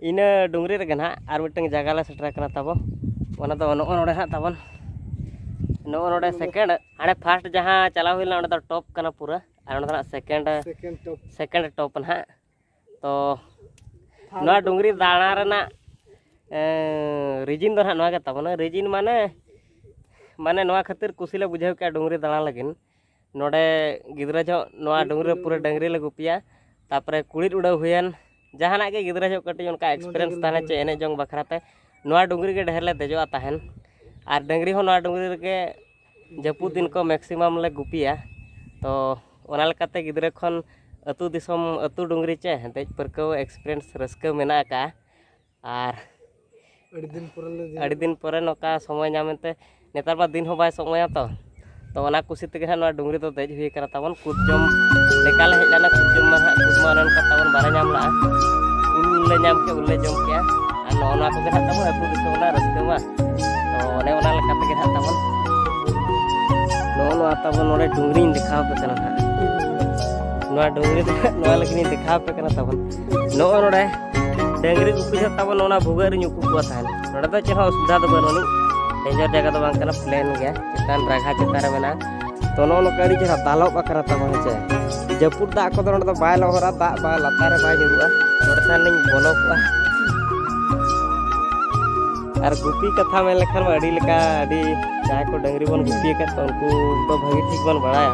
ᱤᱱᱟᱹ ᱰᱩᱝᱨᱤ ᱨᱮᱜᱮ ᱱᱟᱦᱟᱜ ᱟᱨ ᱢᱤᱫᱴᱟᱝ ᱡᱟᱭᱜᱟ ᱞᱮ ᱥᱮᱴᱮᱨ ᱟᱠᱟᱱᱟ ᱛᱟᱵᱚ᱾ ᱚᱱᱟ ᱫᱚ ᱱᱚᱜᱼᱚ ᱱᱚᱰᱮ ᱱᱟᱦᱟᱜ ᱛᱟᱵᱚᱱ, ᱱᱚᱜᱼᱚ ᱱᱚᱰᱮ ᱥᱮᱠᱮᱱᱰ, ᱦᱟᱸᱰᱮ ᱯᱷᱟᱥᱴ ᱡᱟᱦᱟᱸ ᱪᱟᱞᱟᱣ ᱦᱩᱭ ᱞᱮᱱᱟ ᱚᱸᱰᱮ ᱫᱚ ᱴᱚᱯ ᱠᱟᱱᱟ ᱯᱩᱨᱟᱹ, ᱟᱨ ᱱᱚᱰᱮ ᱱᱟᱦᱟᱜ ᱥᱮᱠᱮᱱᱰ, ᱥᱮᱠᱮᱱᱰ ᱴᱚᱯ᱾ ᱥᱮᱠᱮᱱᱰ ᱴᱚᱯ ᱱᱟᱦᱟᱜ᱾ ᱛᱚ ᱱᱚᱣᱟ ᱰᱩᱝᱨᱤ ᱫᱟᱬᱟ ᱨᱮᱱᱟᱜ ᱨᱤᱡᱤᱱ ᱫᱚ ᱱᱟᱦᱟᱜ ᱱᱚᱣᱟ ᱜᱮ ᱛᱟᱵᱚᱱᱟ᱾ ᱨᱤᱡᱤᱱ ᱢᱟᱱᱮ, ᱢᱟᱱᱮ ᱱᱚᱣᱟ ᱠᱷᱟᱹᱛᱤᱨ ᱠᱩᱥᱤ ᱞᱮ ᱵᱩᱡᱷᱟᱹᱣ ᱠᱮᱜᱼᱟ ᱰᱩᱝᱨᱤ ᱫᱟᱬᱟ ᱞᱟᱹᱜᱤᱫ᱾ ᱱᱚᱰᱮ ᱜᱤᱫᱽᱨᱟᱹ ᱡᱚᱦᱚᱜ ᱱᱚᱣᱟ ᱰᱩᱝᱨᱤ ᱨᱮ ᱯᱩᱨᱟᱹ ᱰᱟᱹᱝᱨᱤ ᱞᱮ ᱜᱩᱯᱤᱭᱟ, ᱛᱟᱨᱯᱚᱨᱮ ᱠᱩᱲᱤᱫ ᱩᱰᱟᱹᱣ ᱦᱩᱭᱮᱱ, ᱡᱟᱦᱟᱱᱟᱜ ᱜᱮ ᱜᱤᱫᱽᱨᱟᱹ ᱡᱚᱦᱚᱜ ᱠᱟᱹᱴᱤᱡ ᱚᱱᱠᱟ ᱮᱠᱥᱯᱤᱨᱤᱭᱮᱱᱥ ᱛᱟᱦᱮᱱᱟ ᱪᱮ ᱮᱱᱮᱡ ᱡᱚᱝ ᱵᱟᱠᱷᱨᱟ ᱛᱮ, ᱱᱚᱣᱟ ᱰᱩᱝᱨᱤ ᱜᱮ ᱰᱷᱮᱨ ᱞᱮ ᱫᱮᱡᱚᱜᱼᱟ ᱛᱟᱦᱮᱱ᱾ ᱟᱨ ᱰᱟᱹᱝᱨᱤ ᱦᱚᱸ ᱱᱚᱣᱟ ᱰᱩᱝᱨᱤ ᱨᱮᱜᱮ ᱡᱟᱹᱯᱩᱫ ᱫᱤᱱ ᱠᱚ ᱢᱮᱠᱥᱤᱢᱟᱢ ᱞᱮ ᱜᱩᱯᱤᱭᱟ᱾ ᱛᱚ ᱚᱱᱟ ᱞᱮᱠᱟᱛᱮ ᱜᱤᱫᱽᱨᱟᱹ ᱠᱷᱚᱱ ᱟᱹᱛᱩ ᱫᱤᱥᱚᱢ, ᱟᱹᱛᱩ ᱰᱩᱝᱨᱤ ᱪᱮ ᱫᱮᱡ ᱯᱟᱹᱨᱠᱟᱹᱣ ᱮᱠᱥᱯᱤᱨᱤᱭᱮᱱᱥ ᱨᱟᱹᱥᱠᱟᱹ ᱢᱮᱱᱟᱜ ᱟᱠᱟᱫᱼᱟ᱾ ᱟᱨ ᱟᱹᱰᱤ ᱫᱤᱱ ᱯᱚᱨᱮ ᱞᱮ ᱟᱹᱰᱤ ᱫᱤᱱ ᱯᱚᱨᱮ ᱱᱚᱝᱠᱟ ᱥᱚᱢᱚᱭ ᱧᱟᱢ ᱮᱱᱛᱮ, ᱱᱮᱛᱟᱨ ᱢᱟ ᱫᱤᱱ ᱦᱚᱸ ᱵᱟᱭ ᱥᱚᱢᱚᱭᱟ ᱛᱚ, ᱛᱚ ᱚᱱᱟ ᱠᱩᱥᱤ ᱛᱮᱜᱮ ᱦᱟᱸᱜ ᱱᱚᱣᱟ ᱰᱩᱝᱨᱤ ᱫᱚ ᱫᱮᱡ ᱦᱩᱭ ᱟᱠᱟᱱᱟ ᱛᱟᱵᱚᱱ᱾ ᱠᱩᱫ ᱡᱚᱢ ᱞᱮᱠᱟ ᱞᱮ ᱦᱮᱡ ᱞᱮᱱᱟ, ᱠᱩᱫ ᱡᱚᱢ ᱢᱟ ᱦᱟᱸᱜ, ᱠᱩᱫ ᱢᱟ ᱚᱱᱮ ᱚᱱᱠᱟ ᱛᱟᱵᱚᱱ ᱵᱟᱞᱮ ᱧᱟᱢ ᱞᱮᱜᱼᱟ᱾ ᱩᱞ ᱞᱮ ᱧᱟᱢ ᱠᱮᱜᱼᱟ, ᱩᱞ ᱞᱮ ᱡᱚᱢ ᱠᱮᱜᱼᱟ, ᱟᱨ ᱱᱚᱜᱼᱚ ᱱᱚᱣᱟ ᱠᱚᱜᱮ ᱦᱟᱸᱜ ᱛᱟᱵᱚᱱ ᱟᱹᱛᱩ ᱫᱤᱥᱚᱢ ᱨᱮᱱᱟᱜ ᱨᱟᱹᱥᱠᱟᱹ ᱢᱟ᱾ ᱛᱚ ᱚᱱᱮ ᱚᱱᱟ ᱞᱮᱠᱟ ᱛᱮᱜᱮ ᱦᱟᱸᱜ ᱛᱟᱵᱚᱱ ᱱᱚᱜᱼᱚ ᱱᱚᱣᱟ ᱛᱟᱵᱚᱱ ᱱᱚᱰᱮ ᱰᱩᱝᱨᱤᱧ ᱫᱮᱠᱷᱟᱣ ᱟᱯᱮ ᱠᱟᱱᱟ ᱦᱟᱸᱜ᱾ ᱱᱚᱣᱟ ᱰᱩᱝᱨᱤ ᱫᱚ ᱦᱟᱸᱜ ᱱᱚᱣᱟ ᱞᱟᱹᱜᱤᱫ ᱤᱧ ᱫᱮᱠᱷᱟᱣ ᱟᱯᱮ ᱠᱟᱱᱟ ᱛᱟᱵᱚᱱ᱾ ᱱᱚᱜᱼᱚ ᱱᱚᱰᱮ ᱰᱟᱹᱝᱨᱤ ᱜᱩᱯᱤ ᱫᱚ ᱛᱟᱵᱚᱱ ᱚᱱᱟ ᱵᱷᱩᱜᱟᱹᱜ ᱨᱤᱧ ᱩᱠᱩ ᱠᱚᱣᱟ ᱛᱟᱦᱮᱱ᱾ ᱱᱚᱰᱮ ᱫᱚ ᱪᱮᱫ ᱦᱚᱸ ᱚᱥᱩᱵᱤᱫᱷᱟ ᱫᱚ ᱵᱟᱹᱱᱩᱜ ᱟᱹᱱᱤᱡ᱾ ᱰᱮᱧᱡᱟᱨ ᱡᱟᱭᱜᱟ ᱫᱚ ᱵᱟᱝ ᱠᱟᱱᱟ, ᱯᱞᱮᱱ ᱜᱮᱭᱟ, ᱪᱮᱛᱟᱱ ᱨᱟᱜᱷᱟ ᱪᱮᱛᱟᱱ ᱨᱮ ᱢᱮᱱᱟᱜᱼᱟ᱾ ᱛᱚ ᱱᱚᱜᱼᱚ ᱱᱚᱝᱠᱟ ᱟᱹᱰᱤ ᱪᱮᱦᱨᱟ ᱫᱟᱞᱚᱵ ᱟᱠᱟᱱᱟ ᱛᱟᱵᱚᱱ, ᱦᱮᱸ ᱪᱮ? ᱡᱟᱹᱯᱩᱫ ᱫᱟᱜ ᱠᱚᱫᱚ ᱱᱚᱸᱰᱮ ᱫᱚ ᱵᱟᱭ ᱞᱚᱦᱚᱫᱟ, ᱫᱟᱜ ᱵᱟᱭ ᱞᱟᱛᱟᱨ ᱨᱮ ᱵᱟᱭ ᱧᱩᱨᱩᱜᱼᱟ᱾ ᱱᱚᱸᱰᱮ ᱠᱷᱟᱱ ᱞᱤᱧ ᱵᱚᱞᱚ ᱠᱚᱜᱼᱟ᱾ ᱟᱨ ᱜᱩᱯᱤ ᱠᱟᱛᱷᱟ ᱢᱮᱱ ᱞᱮᱠᱷᱟᱱ ᱢᱟ ᱟᱹᱰᱤ ᱞᱮᱠᱟ, ᱟᱹᱰᱤ ᱡᱟᱦᱟᱸᱭ ᱠᱚ ᱰᱟᱹᱝᱨᱤ ᱵᱚᱱ ᱜᱩᱯᱤ ᱟᱠᱟᱫ ᱠᱚᱣᱟ, ᱩᱱᱠᱩ ᱫᱚ ᱵᱷᱟᱹᱜᱤ ᱴᱷᱤᱠ ᱵᱚᱱ ᱵᱟᱲᱟᱭᱟ᱾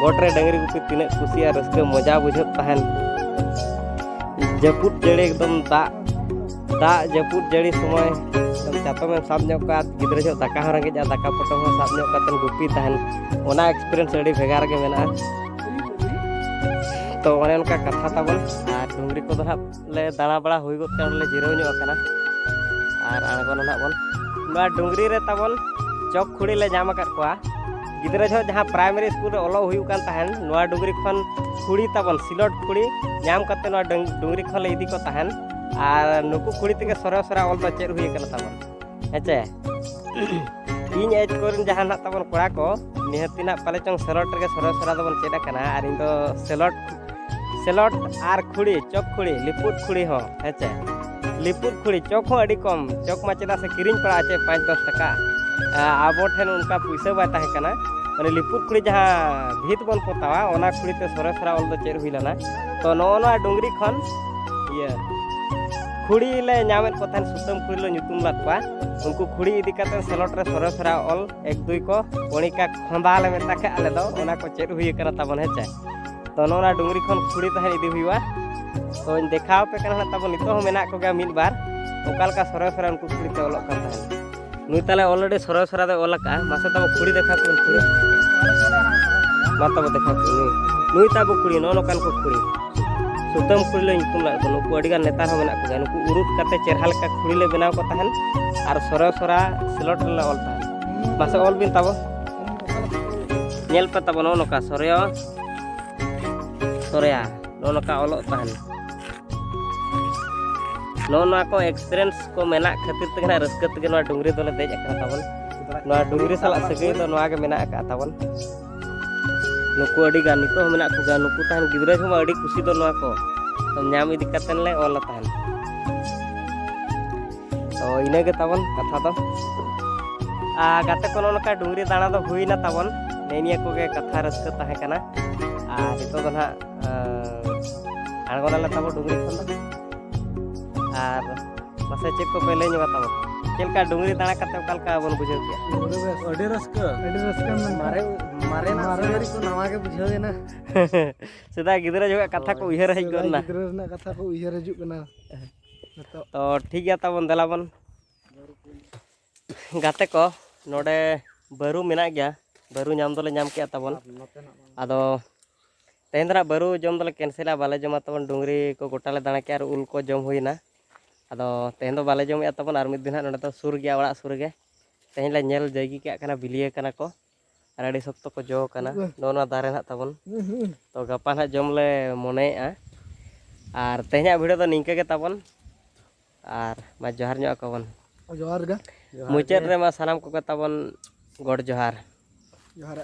ᱜᱚᱴ ᱨᱮ ᱰᱟᱹᱝᱨᱤ ᱜᱩᱯᱤ ᱛᱤᱱᱟᱹᱜ ᱠᱩᱥᱤ ᱟᱨ ᱨᱟᱹᱥᱠᱟᱹ ᱢᱚᱡᱟ ᱵᱩᱡᱷᱟᱹᱜ ᱛᱟᱦᱮᱱ᱾ ᱡᱟᱹᱯᱩᱫ ᱡᱟᱹᱲᱤ ᱮᱠᱫᱚᱢ ᱫᱟᱜ, ᱫᱟᱜ ᱡᱟᱹᱯᱩᱫ ᱡᱟᱹᱲᱤ ᱥᱚᱢᱚᱭ ᱮᱠᱫᱚᱢ ᱪᱟᱛᱚᱢᱮᱢ ᱥᱟᱵ ᱧᱚᱜ ᱠᱟᱜᱼᱟ, ᱜᱤᱫᱽᱨᱟᱹ ᱡᱚᱦᱚᱜ ᱫᱟᱠᱟ ᱦᱚᱸ ᱨᱮᱸᱜᱮᱡᱼᱟ, ᱫᱟᱠᱟ ᱯᱚᱴᱚᱢ ᱦᱚᱸ ᱥᱟᱵ ᱧᱚᱜ ᱠᱟᱛᱮᱢ ᱜᱩᱯᱤ ᱛᱟᱦᱮᱱ, ᱚᱱᱟ ᱮᱠᱥᱯᱤᱨᱤᱭᱮᱱᱥ ᱟᱹᱰᱤ ᱵᱷᱮᱜᱟᱨ ᱜᱮ ᱢᱮᱱᱟᱜᱼᱟ᱾ ᱛᱚ ᱚᱱᱮ ᱚᱱᱠᱟ ᱠᱟᱛᱷᱟ ᱛᱟᱵᱚᱱ, ᱟᱨ ᱰᱩᱝᱨᱤ ᱠᱚᱫᱚ ᱦᱟᱸᱜ ᱞᱮ ᱫᱟᱬᱟ ᱵᱟᱲᱟ ᱦᱩᱭ ᱜᱚᱫ ᱠᱟᱱᱟ, ᱚᱸᱰᱮ ᱞᱮ ᱡᱤᱨᱟᱹᱣ ᱧᱚᱜ ᱟᱠᱟᱱᱟ᱾ ᱟᱨ ᱟᱬᱜᱚᱱᱟ ᱱᱟᱦᱟᱜ ᱵᱚᱱ᱾ ᱱᱚᱣᱟ ᱰᱩᱝᱨᱤ ᱨᱮ ᱛᱟᱵᱚᱱ ᱪᱚᱠ ᱠᱷᱩᱲᱤ ᱞᱮ ᱧᱟᱢ ᱟᱠᱟᱫ ᱠᱚᱣᱟ᱾ ᱜᱤᱫᱽᱨᱟᱹ ᱡᱚᱦᱚᱜ ᱡᱟᱦᱟᱸ ᱯᱨᱟᱭᱢᱟᱨᱤ ᱥᱠᱩᱞ ᱨᱮ ᱚᱞᱚᱜ ᱦᱩᱭᱩᱜ ᱠᱟᱱ ᱛᱟᱦᱮᱱ, ᱱᱚᱣᱟ ᱰᱩᱝᱨᱤ ᱠᱷᱚᱱ ᱠᱷᱩᱲᱤ ᱛᱟᱵᱚᱱ, ᱥᱤᱞᱚᱴ ᱠᱷᱩᱲᱤ ᱧᱟᱢ ᱠᱟᱛᱮ ᱱᱚᱣᱟ ᱰᱟᱹᱝ-, ᱰᱩᱝᱨᱤ ᱠᱷᱚᱱ ᱞᱮ ᱤᱫᱤ ᱠᱚ ᱛᱟᱦᱮᱱ᱾ ᱟᱨ ᱱᱩᱠᱩ ᱠᱷᱩᱲᱤ ᱛᱮᱜᱮ ᱥᱚᱨᱮ ᱥᱚᱨᱟ ᱚᱞ ᱫᱚ ᱪᱮᱫ ᱦᱩᱭ ᱟᱠᱟᱱᱟ ᱛᱟᱵᱚᱱ, ᱦᱮᱸ ᱪᱮ? ᱤᱧ ᱮᱡᱽ ᱠᱚᱨᱮᱱ ᱡᱟᱦᱟᱸ ᱱᱟᱜ ᱛᱟᱵᱚᱱ ᱠᱚᱲᱟ ᱠᱚ, ᱱᱤᱦᱟᱹᱛᱤ ᱱᱟᱜ ᱯᱟᱞᱮ ᱪᱚᱝ ᱥᱮᱞᱚᱴ ᱨᱮᱜᱮ ᱥᱚᱨᱮ ᱥᱚᱨᱟ ᱫᱚᱵᱚᱱ ᱪᱮᱫ ᱟᱠᱟᱱᱟ᱾ ᱟᱨ ᱤᱧ ᱫᱚ ᱥᱮᱞᱚᱴ, ᱥᱮᱞᱚᱴ ᱟᱨ ᱠᱷᱩᱲᱤ, ᱪᱚᱠ ᱠᱷᱩᱲᱤ, ᱞᱤᱯᱩᱫ ᱠᱷᱩᱲᱤ ᱦᱚᱸ, ᱦᱮᱸ ᱪᱮ? ᱞᱤᱯᱩᱫ ᱠᱷᱩᱲᱤ, ᱪᱚᱠ ᱦᱚᱸ ᱟᱹᱰᱤ ᱠᱚᱢ, ᱪᱚᱠ ᱢᱟ ᱪᱮᱫᱟᱜ ᱥᱮ ᱠᱤᱨᱤᱧ ᱯᱟᱲᱟᱜᱼᱟ ᱪᱮ ᱯᱟᱸᱪ ᱫᱚᱥ ᱴᱟᱠᱟ᱾ ᱟ, ᱟᱵᱚ ᱴᱷᱮᱱ ᱚᱱᱠᱟ ᱯᱩᱭᱥᱟᱹ ᱵᱟᱭ ᱛᱟᱦᱮᱸ ᱠᱟᱱᱟ᱾ ᱢᱟᱱᱮ ᱞᱤᱯᱩᱫ ᱠᱷᱩᱲᱤ ᱡᱟᱦᱟᱸ ᱵᱷᱤᱛ ᱵᱚᱱ ᱯᱚᱛᱟᱣᱟ, ᱚᱱᱟ ᱠᱷᱩᱲᱤ ᱛᱮ ᱥᱚᱨᱮ ᱥᱚᱨᱟ ᱚᱞ ᱫᱚ ᱪᱮᱫ ᱦᱩᱭ ᱞᱮᱱᱟ᱾ ᱛᱚ ᱱᱚᱜᱼᱚ ᱱᱚᱣᱟ ᱰᱩᱝᱨᱤ ᱠᱷᱚᱱ ᱤᱭᱟᱹ ᱠᱷᱩᱲᱤ ᱞᱮ ᱧᱟᱢᱮᱫ ᱠᱚ ᱛᱟᱦᱮᱱ, ᱥᱩᱛᱟᱹᱢ ᱠᱷᱩᱲᱤ ᱞᱮ ᱧᱩᱛᱩᱢ ᱞᱮᱫ ᱠᱚᱣᱟ᱾ ᱩᱱᱠᱩ ᱠᱷᱩᱲᱤ ᱤᱫᱤ ᱠᱟᱛᱮ ᱥᱮᱞᱚᱴ ᱨᱮ ᱥᱚᱨᱮ ᱥᱚᱨᱟ ᱚᱞ ᱮᱠ ᱫᱩᱭ ᱠᱚ ᱠᱚᱬᱤᱠᱟ ᱠᱷᱚᱸᱫᱟ ᱞᱮ ᱢᱮᱛᱟ ᱠᱟᱜᱼᱟ ᱟᱞᱮ ᱫᱚ, ᱚᱱᱟ ᱠᱚ ᱪᱮᱫ ᱦᱩᱭ ᱟᱠᱟᱱᱟ ᱛᱟᱵᱚᱱ, ᱦᱮᱸ ᱪᱮ? ᱛᱚ ᱱᱚᱜᱼᱚ ᱱᱚᱣᱟ ᱰᱩᱝᱨᱤ ᱠᱷᱚᱱ ᱠᱷᱩᱲᱤ ᱛᱟᱦᱮᱱ ᱤᱫᱤ ᱦᱩᱭᱩᱜᱼᱟ᱾ ᱛᱚᱧ ᱫᱮᱠᱷᱟᱣ ᱟᱯᱮ ᱠᱟᱱᱟ ᱦᱟᱸᱜ ᱛᱟᱵᱚᱱ, ᱱᱤᱛᱚᱜ ᱦᱚᱸ ᱢᱮᱱᱟᱜ ᱠᱚᱜᱮᱭᱟ ᱢᱤᱫ ᱵᱟᱨ, ᱚᱠᱟ ᱞᱮᱠᱟ ᱥᱚᱨᱮ ᱥᱚᱨᱮ ᱩᱱᱠᱩ ᱠᱷᱩᱲᱤ ᱛᱮ ᱚᱞᱚᱜ ᱠᱟᱱ ᱛᱟᱦᱮᱱ᱾ ᱱᱩᱭ ᱛᱟᱞᱮ already ᱥᱚᱨᱮ ᱥᱚᱨᱮ ᱫᱚᱭ ᱚᱞ ᱟᱠᱟᱜᱼᱟ᱾ ᱢᱟᱥᱮ ᱛᱟᱵᱚ ᱠᱷᱩᱲᱤ ᱫᱮᱠᱷᱟᱣ ᱠᱚᱵᱚᱱ, ᱠᱷᱩᱲᱤ᱾ ᱢᱟ ᱛᱟᱵᱚ ᱫᱮᱠᱷᱟᱣ ᱠᱚᱵᱚᱱ, ᱱᱩᱭ, ᱱᱩᱭ ᱛᱟᱵᱚ ᱠᱷᱩᱲᱤ, ᱱᱚᱜᱼᱚ ᱱᱚᱝᱠᱟᱱ ᱠᱚ ᱠᱷᱩᱲᱤ᱾ ᱥᱩᱛᱟᱹᱢ ᱠᱷᱩᱲᱤ ᱞᱮ ᱧᱩᱛᱩᱢ ᱞᱮᱫ ᱠᱚ᱾ ᱱᱩᱠᱩ ᱟᱹᱰᱤ ᱜᱟᱱ ᱱᱮᱛᱟᱨ ᱦᱚᱸ ᱢᱮᱱᱟᱜ ᱠᱚᱜᱮᱭᱟ᱾ ᱱᱩᱠᱩ ᱩᱨᱩᱫ ᱠᱟᱛᱮ ᱪᱮᱨᱦᱟ ᱞᱮᱠᱟ ᱠᱷᱩᱲᱤ ᱞᱮ ᱵᱮᱱᱟᱣ ᱠᱚ ᱛᱟᱦᱮᱱ ᱟᱨ ᱥᱚᱨᱮ ᱥᱚᱨᱟ ᱥᱮᱞᱚᱴ ᱨᱮᱞᱮ ᱚᱞ ᱛᱟᱦᱮᱱ᱾ ᱢᱟᱥᱮ ᱚᱞ ᱵᱤᱱ ᱛᱟᱵᱚ᱾ ᱧᱮᱞ ᱯᱮ ᱛᱟᱵᱚ, ᱱᱚᱜᱼᱚ ᱱᱚᱝᱠᱟ ᱥᱚᱨᱮᱭᱚ, ᱥᱚᱨᱮᱭᱟ, ᱱᱚᱜᱼᱚ ᱱᱚᱝᱠᱟ ᱚᱞᱚᱜ ᱛᱟᱦᱮᱱ᱾ ᱱᱚᱜᱼᱚ ᱱᱚᱣᱟ ᱠᱚ ᱮᱠᱥᱯᱤᱨᱤᱭᱮᱱᱥ ᱠᱚ ᱢᱮᱱᱟᱜ ᱠᱷᱟᱹᱛᱤᱨ ᱛᱮᱜᱮ ᱱᱟᱜ ᱨᱟᱹᱥᱠᱟᱹ ᱛᱮᱜᱮ ᱱᱚᱣᱟ ᱰᱩᱝᱨᱤ ᱫᱚᱞᱮ ᱫᱮᱡ ᱟᱠᱟᱱᱟ ᱛᱟᱵᱚᱱ᱾ ᱱᱚᱣᱟ ᱰᱩᱝᱨᱤ ᱥᱟᱞᱟᱜ ᱥᱟᱹᱜᱟᱹᱭ ᱫᱚ ᱱᱚᱣᱟ ᱜᱮ ᱢᱮᱱᱟᱜ ᱟᱠᱟᱫ ᱛᱟᱵᱚᱱ᱾ ᱱᱩᱠᱩ ᱟᱹᱰᱤ ᱜᱟᱱ ᱱᱤᱛᱚᱜ ᱦᱚᱸ ᱢᱮᱱᱟᱜ ᱠᱚᱜᱮᱭᱟ᱾ ᱱᱩᱠᱩ ᱛᱟᱦᱮᱱ ᱜᱤᱫᱽᱨᱟᱹ ᱠᱚᱢᱟ ᱟᱹᱰᱤ ᱠᱩᱥᱤ ᱫᱚ ᱱᱚᱣᱟ ᱠᱚ ᱧᱟᱢ ᱤᱫᱤ ᱠᱟᱛᱮᱱ ᱞᱮ ᱚᱞ ᱛᱟᱦᱮᱱ᱾ ᱛᱚ ᱤᱱᱟᱹ ᱜᱮ ᱛᱟᱵᱚᱱ ᱠᱟᱛᱷᱟ ᱫᱚ᱾ ᱟᱨ ᱜᱟᱛᱮ ᱠᱚ, ᱱᱚᱜᱼᱚ ᱱᱚᱝᱠᱟ ᱰᱩᱝᱨᱤ ᱫᱟᱬᱟ ᱫᱚ ᱦᱩᱭᱱᱟ ᱛᱟᱵᱚᱱ᱾ ᱱᱮᱜᱼᱮ ᱱᱤᱭᱟᱹ ᱠᱚᱜᱮ ᱠᱟᱛᱷᱟ ᱨᱟᱹᱥᱠᱟᱹ ᱛᱟᱦᱮᱸ ᱠᱟᱱᱟ᱾ ᱟᱨ ᱱᱤᱛᱚᱜ ᱫᱚ ᱱᱟᱦᱟᱜ ᱟᱬᱜᱚᱱᱟᱞᱮ ᱛᱟᱵᱚ ᱰᱩᱝᱨᱤ ᱠᱷᱚᱱ ᱫᱚ᱾ ᱟᱨ ᱢᱟᱥᱮ ᱪᱮᱫ ᱠᱚᱯᱮ ᱞᱟᱹᱭ ᱧᱚᱜᱟ ᱛᱟᱵᱚ? ᱪᱮᱫ ᱞᱮᱠᱟ ᱰᱩᱝᱨᱤ ᱫᱟᱬᱟ ᱠᱟᱛᱮ ᱚᱠᱟ ᱞᱮᱠᱟ ᱵᱚᱱ ᱵᱩᱡᱷᱟᱹᱣ ᱠᱮᱜᱼᱟ? ᱟᱹᱰᱤ ᱨᱟᱹᱥᱠᱟᱹ᱾ ᱟᱹᱰᱤ ᱨᱟᱹᱥᱠᱟᱹ ᱢᱮᱱᱟᱜᱼᱟ᱾ ᱢᱟᱨᱮ ᱢᱟᱨᱮᱱᱟᱜ ᱢᱟᱨᱮ ᱥᱤᱱᱟᱨᱤ ᱠᱚ ᱱᱟᱣᱟ ᱜᱮ ᱵᱩᱡᱷᱟᱹᱣ ᱮᱱᱟ᱾ ᱥᱮᱫᱟᱭ ᱜᱤᱫᱽᱨᱟᱹ ᱡᱚᱠᱷᱚᱱ ᱠᱟᱛᱷᱟ ᱠᱚ ᱩᱭᱦᱟᱹᱨ ᱦᱤᱡᱩᱜ ᱥᱮᱫᱟᱭ ᱠᱟᱱᱟ᱾ ᱜᱤᱫᱽᱨᱟᱹ ᱨᱮᱱᱟᱜ ᱠᱟᱛᱷᱟ ᱠᱚ ᱩᱭᱦᱟᱹᱨ ᱦᱤᱡᱩᱜ ᱠᱟᱱᱟ ᱱᱤᱛᱚᱜ᱾ ᱛᱚ ᱴᱷᱤᱠ ᱜᱮᱭᱟ, ᱛᱟᱵᱚᱱ ᱫᱮᱞᱟ ᱵᱚᱱ᱾ ᱜᱟᱛᱮ ᱠᱚ, ᱱᱚᱰᱮ ᱵᱟᱹᱨᱩ ᱢᱮᱱᱟᱜ ᱜᱮᱭᱟ, ᱵᱟᱹᱨᱩ ᱧᱟᱢ ᱫᱚᱞᱮ ᱧᱟᱢ ᱠᱮᱜᱼᱟ ᱛᱟᱵᱚᱱ᱾ ᱟᱫᱚ ᱛᱮᱦᱮᱧ ᱫᱚ ᱱᱟᱜ ᱵᱟᱹᱨᱩ ᱡᱚᱢ ᱫᱚᱞᱮ ᱠᱮᱱᱥᱮᱞᱟ, ᱵᱟᱞᱮ ᱡᱚᱢᱟ ᱛᱟᱵᱚᱱ᱾ ᱰᱩᱝᱨᱤ ᱠᱚ ᱜᱚᱴᱟ ᱞᱮ ᱫᱟᱬᱟ ᱠᱮᱜᱼᱟ ᱟᱨ ᱩᱞ ᱠᱚ ᱡᱚᱢ ᱦᱩᱭᱱᱟ᱾ ᱟᱫᱚ ᱛᱮᱦᱮᱧ ᱫᱚ ᱵᱟᱞᱮ ᱡᱚᱢᱮᱜᱼᱟ ᱛᱟᱵᱚᱱ, ᱟᱨ ᱢᱤᱫ ᱫᱤᱱ ᱦᱟᱸᱜ ᱱᱚᱰᱮ ᱫᱚ ᱥᱩᱨ ᱜᱮᱭᱟ, ᱚᱲᱟᱜ ᱥᱩᱨ ᱨᱮᱜᱮ᱾ ᱛᱮᱦᱮᱧ ᱞᱮ ᱧᱮᱞ ᱡᱟᱭᱜᱤ ᱠᱟᱜ ᱠᱟᱱᱟ, ᱵᱤᱞᱤᱭᱟᱹ ᱠᱟᱱᱟ ᱠᱚ ᱟᱨ ᱟᱹᱰᱤ ᱥᱚᱠᱛᱚ ᱠᱚ ᱡᱚ ᱠᱟᱱᱟ᱾ ᱱᱚᱜᱼᱚ ᱱᱚᱣᱟ ᱫᱟᱨᱮ ᱱᱟᱜ ᱛᱟᱵᱚᱱ᱾ ᱛᱚ ᱜᱟᱯᱟ ᱱᱟᱜ ᱡᱚᱢ ᱞᱮ ᱢᱚᱱᱮᱭᱮᱜᱼᱟ᱾ ᱟᱨ ᱛᱮᱦᱮᱧᱟᱜ ᱵᱷᱤᱰᱤᱭᱳ ᱫᱚ ᱱᱤᱝᱠᱟᱹ ᱜᱮ ᱛᱟᱵᱚᱱ, ᱟᱨ ᱢᱟ ᱡᱚᱦᱟᱨ ᱧᱚᱜ ᱟᱠᱚ ᱵᱚᱱ᱾ ᱡᱚᱦᱟᱨ ᱜᱮ᱾ ᱢᱩᱪᱟᱹᱫ ᱨᱮᱢᱟ ᱥᱟᱱᱟᱢ ᱠᱚᱜᱮ ᱛᱟᱵᱚᱱ ᱜᱚᱰ ᱡᱚᱦᱟᱨ᱾ ᱡᱚᱦᱟᱨ᱾